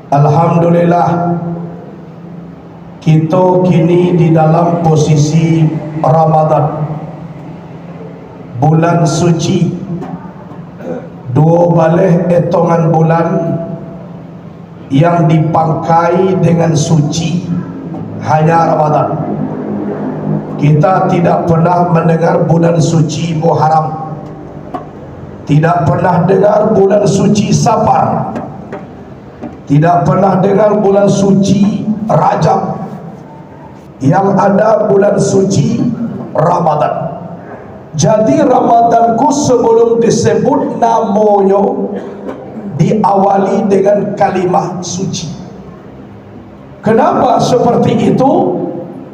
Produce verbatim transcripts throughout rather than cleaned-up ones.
Alhamdulillah, kito kini di dalam posisi Ramadan, bulan suci, duo baleh etongan bulan yang dipangkai dengan suci hanya Ramadan. Kita tidak pernah mendengar bulan suci Muharram, tidak pernah dengar bulan suci Safar, tidak pernah dengar bulan suci Rajab. Yang ada bulan suci Ramadan. Jadi, Ramadan ko sebelum disebut namonyo, diawali dengan kalimah suci. Kenapa seperti itu?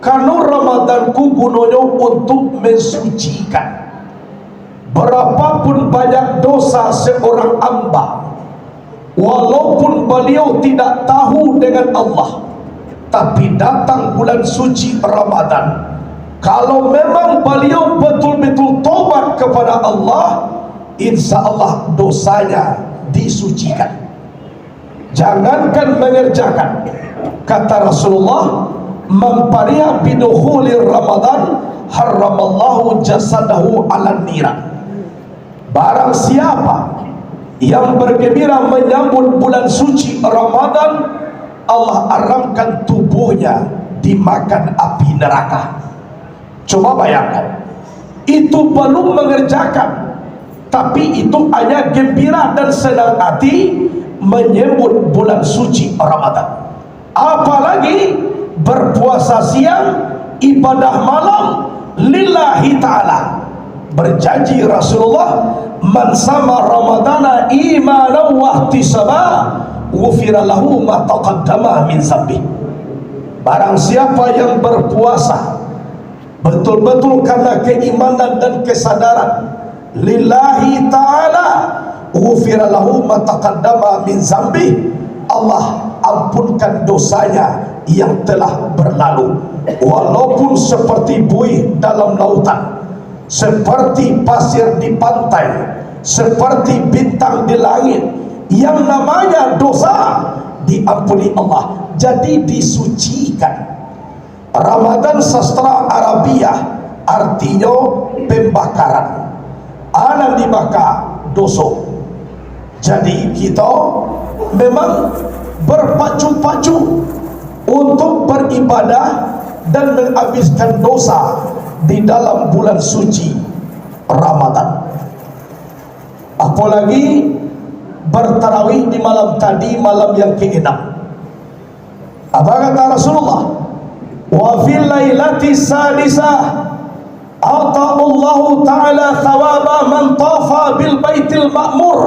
Karena Ramadan ko gunonyo untuk mensucikan. Berapapun banyak dosa seorang hamba, walaupun beliau tidak tahu dengan Allah, tapi datang bulan suci Ramadan, kalau memang beliau betul-betul tobat kepada Allah, insya Allah dosanya disucikan. Jangankan mengerjakan, kata Rasulullah, "Man fariha bidukhuli Ramadan, harramallahu jasadahu alan niran." Barang siapa yang bergembira menyambut bulan suci Ramadan, Allah haramkan tubuhnya dimakan api neraka. Coba bayangkan, itu belum mengerjakan, tapi itu hanya gembira dan senang hati menyambut bulan suci Ramadan. Apalagi berpuasa siang, ibadah malam lillahi ta'ala. Berjanji Rasulullah, "Man sama Ramadana imanan wa ihtisaba, ghufira lahu ma taqaddama min zambih." Barang siapa yang berpuasa betul-betul karena keimanan dan kesadaran lillahi ta'ala, ghufira lahu ma taqaddama min zambih, Allah ampunkan dosanya yang telah berlalu, walaupun seperti buih dalam lautan, seperti pasir di pantai, seperti bintang di langit. Yang namanya dosa diampuni Allah, jadi disucikan. Ramadan sastra Arabiah artinyo pembakaran. A nan dibaka doso. Jadi, kito memang berpacu-pacu untuk beribadah dan menghabiskan dosa di dalam bulan suci Ramadan. Apalagi bertarawih di malam tadi, malam yang keenam. Apa kata Rasulullah? "Wa fil lailati sadisah, a'ta'allahu ta'ala thawaba man tafa bil baitil ma'mur,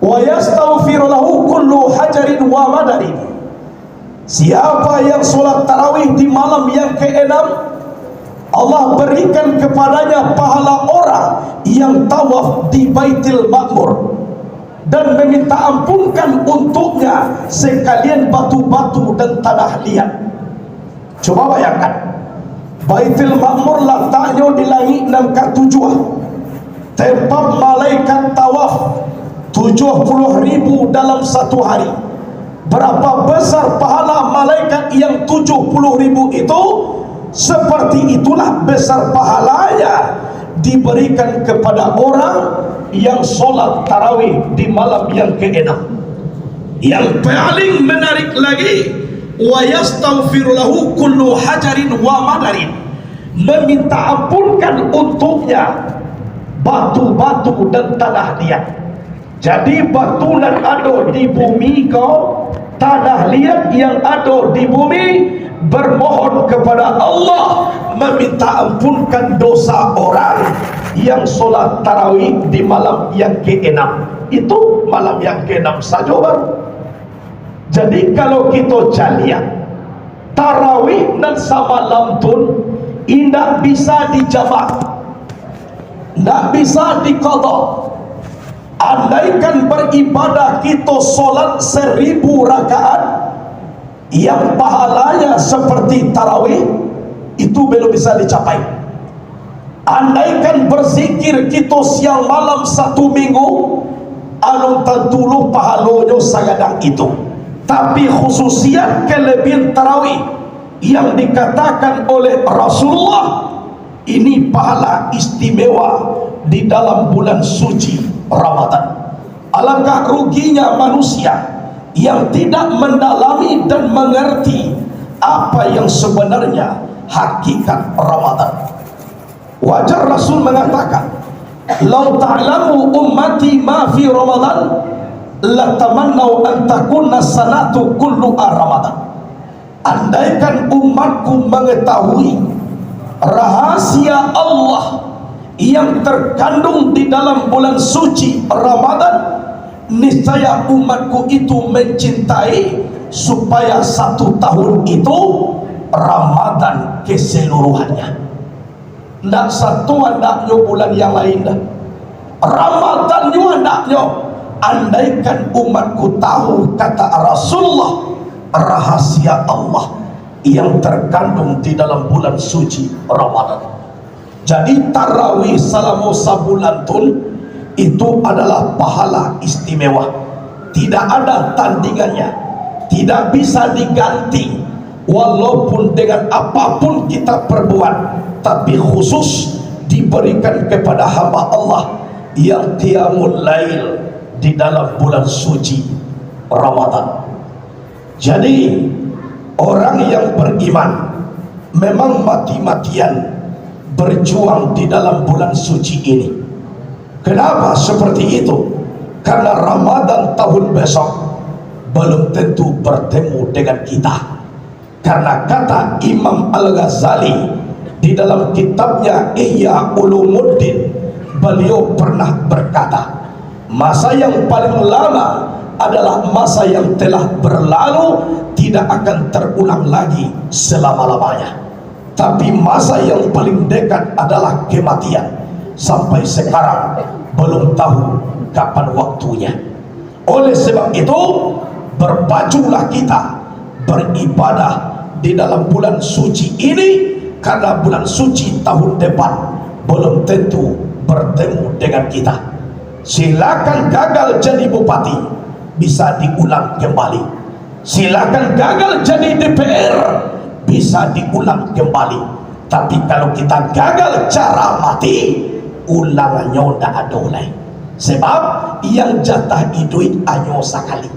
wa yastaghfiru lahu kullu hajarin wa madarin." Siapa yang sholat tarawih di malam yang keenam, Allah berikan kepadanya pahala orang yang tawaf di Baitul Ma'mur dan meminta ampunkan untuknya sekalian batu-batu dan tanah liat. Coba bayangkan, Baitul Ma'mur lataknyo di langik nan katujuah, tempat malaikat tawaf tujuh puluh ribu dalam satu hari. Berapa besar pahala malaikat yang tujuh puluh ribu itu, seperti itulah besar pahalanya diberikan kepada orang yang sholat tarawih di malam yang keenam. Yang paling menarik lagi, "Wa yastaghfiru lahu kullu hajarin wa madarin." Meminta ampunkan untuknya batu-batu dan tanah liat. Jadi, batu nan ado di bumi ko, tanah liat yang ado di bumi, bermohon kepada Allah, meminta ampunkan dosa orang yang sholat tarawih di malam yang keenam. Itu malam yang keenam sajo baru. Jadi, kalau kito caliak, tarawih nan samalam tu indak bisa dijamak, indak bisa diqadha. Andaikan beribadah kito sholat seribu rakaat, yang pahalanya seperti tarawih, itu belum bisa dicapai. Andaikan berzikir kito siang malam satu minggu, Alun tantu lo pahalonyo sagadang itu, tapi khususiat kelebihan tarawih yang dikatakan oleh Rasulullah, ini pahala istimewa di dalam bulan suci Ramadan. Alangkah ruginya manusia yang tidak mendalami dan mengerti apa yang sebenarnya hakikat Ramadan. Wajar Rasul mengatakan, "Lau ta'lamu ummati ma fi Ramadan, latamannau an takuna sanatu kulluha Ramadan." Andaikan umatku mengetahui rahasia Allah yang terkandung di dalam bulan suci Ramadan, niscaya umatku itu mencintai supaya satu tahun itu Ramadan keseluruhannya. Ndak satu andaknyo bulan yang lain doh. Ramadan nyo andaknyo. Andaikan umatku tahu, kata Rasulullah, rahasia Allah yang terkandung di dalam bulan suci Ramadan. Jadi, tarawih salamo sabulan tu, itu adalah pahala istimewa. Tidak ada tandingannya, tidak bisa diganti. Walaupun dengan apapun kita perbuat, tapi khusus diberikan kepada hamba Allah yang qiyamul lail di dalam bulan suci Ramadan. Jadi, orang yang beriman memang mati-matian berjuang di dalam bulan suci ini. Kenapa seperti itu? Karena Ramadan tahun besok belum tentu bertemu dengan kita. Karena kata Imam Al-Ghazali di dalam kitabnya Ihya Ulumuddin, beliau pernah berkata, "Masa yang paling lama adalah masa yang telah berlalu, tidak akan terulang lagi selama-lamanya. Tapi masa yang paling dekat adalah kematian. Sampai sekarang belum tahu kapan waktunya." Oleh sebab itu, berpaculah kita beribadah di dalam bulan suci ini, karena bulan suci tahun depan belum tentu bertemu dengan kita. Silakan gagal jadi bupati, bisa diulang kembali. Silakan gagal jadi D P R, bisa diulang kembali. Tapi kalau kita gagal cara mati, ulangannyo ndak ado lai. Sebab yang jatah iduik hanyo sakali.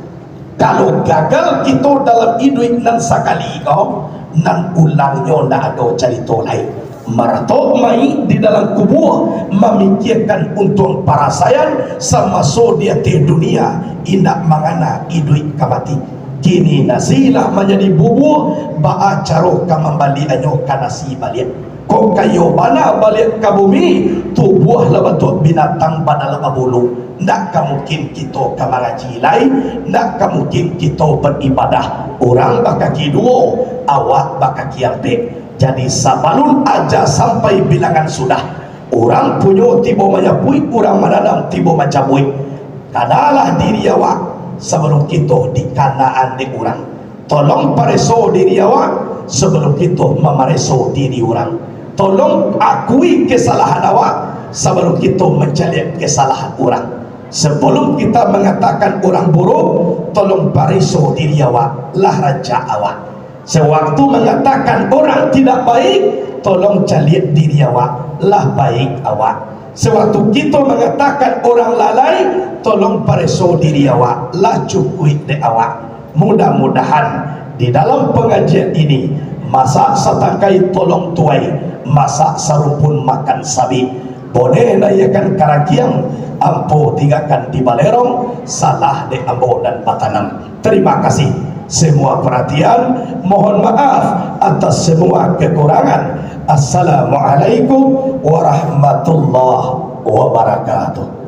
Kalau gagal kito dalam iduik nan sakali ko, nan ulangnyo ndak ado carito lai. Maratok mayik di dalam kubua, mamikiakan untuang parasaian samaso di ateh dunia, indak mangana iduik ka mati. Kini nasi lah manjadi bubua, baa caro ka mambaliaknyo ka nasi baliak? Kok kayo bana baliak ka bumi, tubuah lah bantuak binatang badalam babulu. Ndak ka mungkin kito ka mangaji lai, ndak ka mungkin kito baribadah. Urang bakaki duo, awak bakaki ampek. Jadi, sabalun aja sampai bilangan sudah, urang punyo tibo manyapuik, urang mananam tibo mancabuik. Kanalah diri awak sabalun kito dikanaan dek urang. Tolong pareso diri awak sabalun kito mamareso diri urang. Tolong akui kesalahan awak sabalun kito mancaliak kesalahan urang. Sabalun kita mangatakan urang buruak, tolong pareso diri awak, lah rancak awak. Sewaktu mangatakan urang tidak baik, tolong caliak diri awak, lah baik awak. Sewaktu kito mangatakan urang lalai, tolong pareso diri awak, lah cukuik dek awak. Mudah-mudahan di dalam pangajian ini, masak satangkai tolong tuai, masak sarumpun makan sabik. Boneh naiakan karakiang, ampo tinggakan di balerong, salah dek ambo nan batanam. Terima kasih semua perhatian. Mohon maaf atas semua kekurangan. Assalamualaikum warahmatullahi wabarakatuh.